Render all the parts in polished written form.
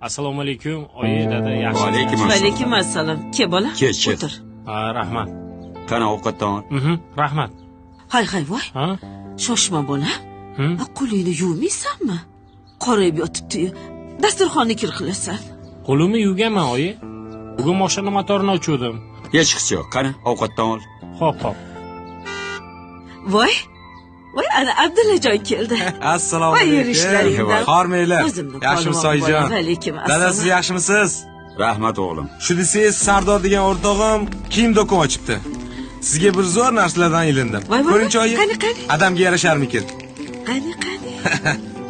Assalomu alaykum, oyi, dada, yaxshimisiz? Alaykum assalom. Alaykum assalom. Ke bola. Kel, kel. O'tir. Ha, rahmat. Qani, ovqatdan ol. Rahmat. Hay hay voy. Ha? Shoshma bola. Hı? Ha, qo'lingni yuvmaysanmi? Qorayib yotibdi. Dasturxonni kir qilasan. Qo'limni yuvganman, oyi. Bugun mashina motorini ochuvdim. Hech qisi yo'q. Qani, ovqatdan ol. Xo'p, xo'p. Voy. Voy, ana Abdullajon keldi. Assalomu Voy, alaykum. yurishlaringdan. Hormanglar. O'zimni Yaxshimisiz, polvon oyijon? bolam. Alaykum assalom. Dada, siz yaxshimisiz? Rahmat, o'g'lim. Shu desangiz, Sardor degan o'rtog'im kiyim do'kon ochibdi. Sizga bir zo'r narsalardan ilindim. Voy, voy, Ko'ringchi, oyi. Qani, qani? Adamga yarasharmikin? Qani, qani?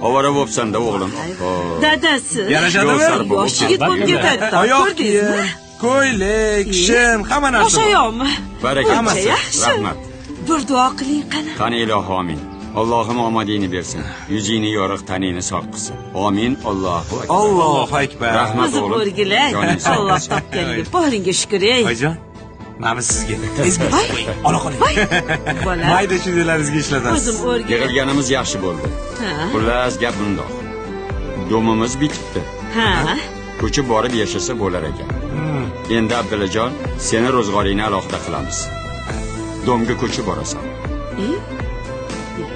Ovora bo'psan-da, o'g'lim. Xo'p. Dadasi. Yarashadimi? Yo'q, Yosh yigit bo'lib ketadi. Oyoq Ko'rdingizmi? kiyim, ko'ylak, shim, hamma narsa. Bosh bor. oyoqmi? Baraka. Hammasi. Yaxshi. Rahmat. Bir duo qiling, qani. Qani, ilohi omin. Allohim omadingni bersin. Yuzingni yorug', taningni sog' qilsin. Omin. Allohu akbar. Allohu akbar. Rahmat O'zim o'g'lim. o'rgilay. Joning sog' Alloh bo'lsin. topganiga boringga shukur ey. Oyijon, mana bu sizga. Voy, Ola qoling. voy. Bola. Mayda chuydalaringizga ishlatasiz. O'zim o'rgilay. Yig'ilganimiz yaxshi bo'ldi. Ha. Xullas, gap bundoq. Domimiz bitibdi. Ha. Ko'chib borib yashasa bo'lar ekan. Endi Abdullajon, seni ro'zg'oringni alohida qilamiz. Domga ko'chib borasan. E?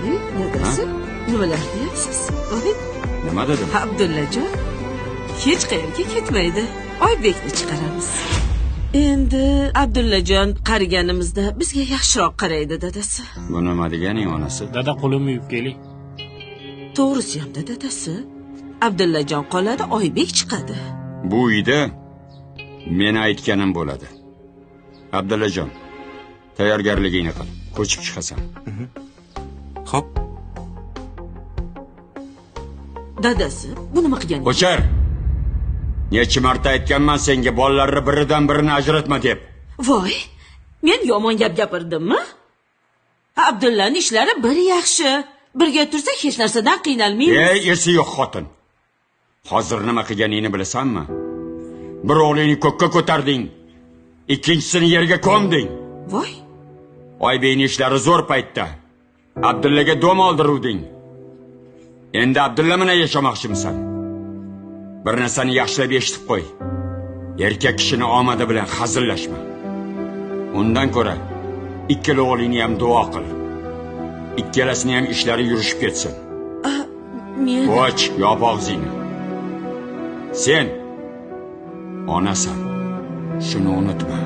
E, dadasi, nimalar deyapsiz? Voy, Nima dedim? Abdullajon hech qayerga ketmaydi. Oybekni chiqaramiz. Endi Abdullajon qariganimizda bizga yaxshiroq qaraydi, dadasi. Bu nima deganing, onasi? Dada, qo'limni yuvib keling. To'g'risi hamda, dadasi. Abdullajon qoladi, Oybek chiqadi. Bu uyda meni aytganim bo'ladi. Abdullajon, tayyorgarligingni qil. Ko'chib chiqasan. Xo'p. Dadasi, bu nima qilganingiz? O'chir! Necha marta aytganman senga, bolalarni biridan birini ajratma deb. Voy, men yomon gap gapirdimmi? Abdullani ishlari bir yaxshi. Birga tursak hech narsadan qiynalmaymiz. Ey, esi yo'q xotin. Hozir nima qilganingni bilasanmi? Bir o'g'lingni ko'kka ko'tarding, ikkinchisini yerga ko'mding. Voy, Oybekning ishlari zo'r paytda Abdullaga dom oldiruvding. Endi Abdulla bilan yashamoqchimisan? Bir narsani yaxshilab eshitib qo'y. Erkak kishini omadi bilan hazillashma. Undan ko'ra ikkala o'g'lingni ham duo qil. Ikkalasini ham ishlari yurishib ketsin. Men Och, yop og'zingni. Sen onasan. Shuni unutma.